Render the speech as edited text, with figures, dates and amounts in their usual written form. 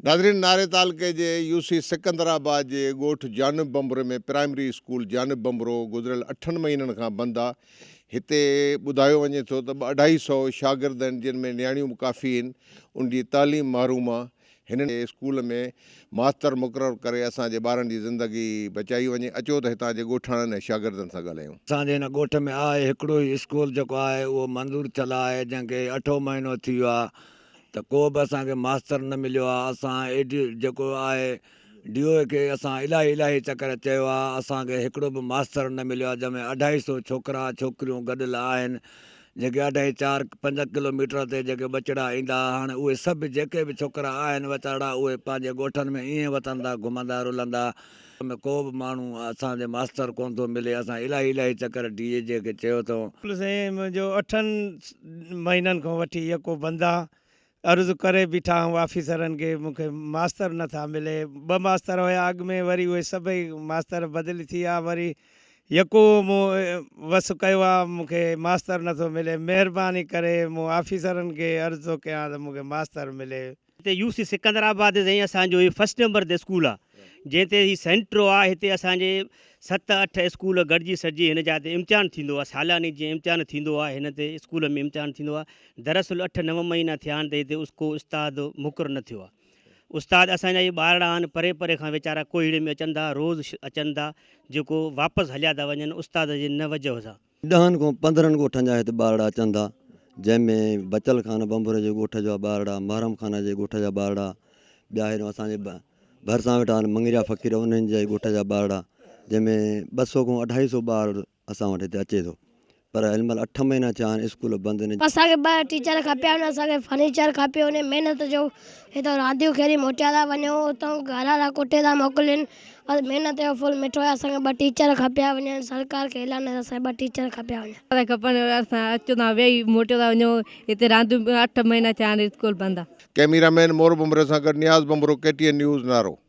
ناظرين ناري تعلقي جي يو سي سڪندرآباد جي ڳوٺ جانب بنڀري ۾ پرائمري اسڪول جانب بنڀرو گذريل اٺن مهينن کان بند آ هتي ٻڌايو وڃي ٿو ته ٻه اڍائي سئو شاگرد آهن جن ۾ نياڻيون به ڪافي آهن ان جي تعليم محروم آ هنن اسڪول ۾ ماستر مقرر ڪري اسان جي ٻارن جي زندگي بچائي وڃي اچو ته هتان جي ڳوٺاڻن ۽ شاگردن سان ڳالهايون. اسان جي هن ڳوٺ ۾ آهي هڪڙو ئي اسڪول جيڪو آهي اهو منظور ٿيل آهي جنهن کي اٺون مهينو ٿي ويو آهي ته ڪو به اسان کي ماستر نه مليو آ اسان اي ڊي جيڪو آهي ڊي او اي کي اسان الاهي الاهي چڪر چيو آ اسان کي هڪڙو به ماستر نه مليو آ جنهن ۾ اڍائي سو ڇوڪرا ڇوڪريون گڏل آهن جيڪي اڍائي چار پنج ڪلو ميٽر تي جيڪي ٻچڙا ايندا هاڻي اهي سڀ جيڪي به ڇوڪرا آهن ويچارڙا اهي پنهنجي ڳوٺن ۾ ائين وتن ٿا گهمندا رلندا ۾ ڪو به ماڻهو اسان جي ماستر ڪونه ٿو ملي اسان الاهي الاهي چڪر ڊي اي جي کي چيو اٿئون. سائين منهنجو اٺن مهينن کان وٺي يڪو بند آ عرض ڪري بيٺا آهيون آفيسرن کي مون کي ماستر نه ٿا ملي ٻه ماستر هيا اڳ ۾ وري اهي سڀئي ماستر بدلي ٿي ويا وري يڪو مون وس ڪيو آ مون کي ماستر نه ٿو ملي مهرباني ڪري مون آفيسرن کي عرض ٿو ڪيان ته مون کي ماستر ملي. هتي يو سي سڪندر آباد سائين اسان جو هي فرسٽ نمبر تي اسڪول آ جنهن تي هي سينٽر آ هتي اسان جي ست اٺ اسڪول گڏجي سڏجي هن جاء تي امتحان ٿيندو آ سالياني جيئن امتحان ٿيندو آ هن تي اسڪول ۾ امتحان ٿيندو آ دراصل اٺ نو مهينا ٿيا آهن ته هتي ڪو استاد مقرر نه ٿيو آ استاد اسان جا هي ٻارڙا آهن پري پري کان ويچارا ڪوهيڙي ۾ اچن ٿا روز اچن ٿا جيڪو واپس هليا ٿا وڃن استاد جي نه وجهه سان. ڏهن کان پندرهن ڳوٺن جا هت ٻارڙا اچن ٿا، جنهن ۾ بچل خان ڀنڀور جي ڳوٺ جا ٻارڙا، محرم خان جي ڳوٺ جا ٻارڙا، ٻيا هيڏانهن اسان جي ڀرسان ويٺا آهن مڱريا فقير انهن جي ڳوٺ جا ٻارڙا، جنهن ۾ 200 کان اڍائي سو ٻار اسان وٽ هتي اچي ٿو پر هن مهل اٺ مهينا ٿيا آهن اسڪول بند آهن. اسان کي ٻه ٽيچر کپيا آهن اسان کي فرنيچر کپي انهي محنت جو هتان رانديون کيڏي موٽيا ٿا وڃون اتان گهر وارا ڪٽي ٿا موڪلين بس محنت جو ڦل مٺو آهي اسان کي ٻه ٽيچر کپيا وڃن سرڪار کي اعلان آهي اسان کي ٻه ٽيچر کپيا وڃن. ٽيچر کپن اسان اچون ٿا ويهي موٽيو ٿا وڃون هتي رانديون اٺ مهينا ٿيا آهن اسڪول بند آهي. ڪئميرا مين مور ڀنڀري سان گڏ Niaz Bhanbhro K T N news Naro.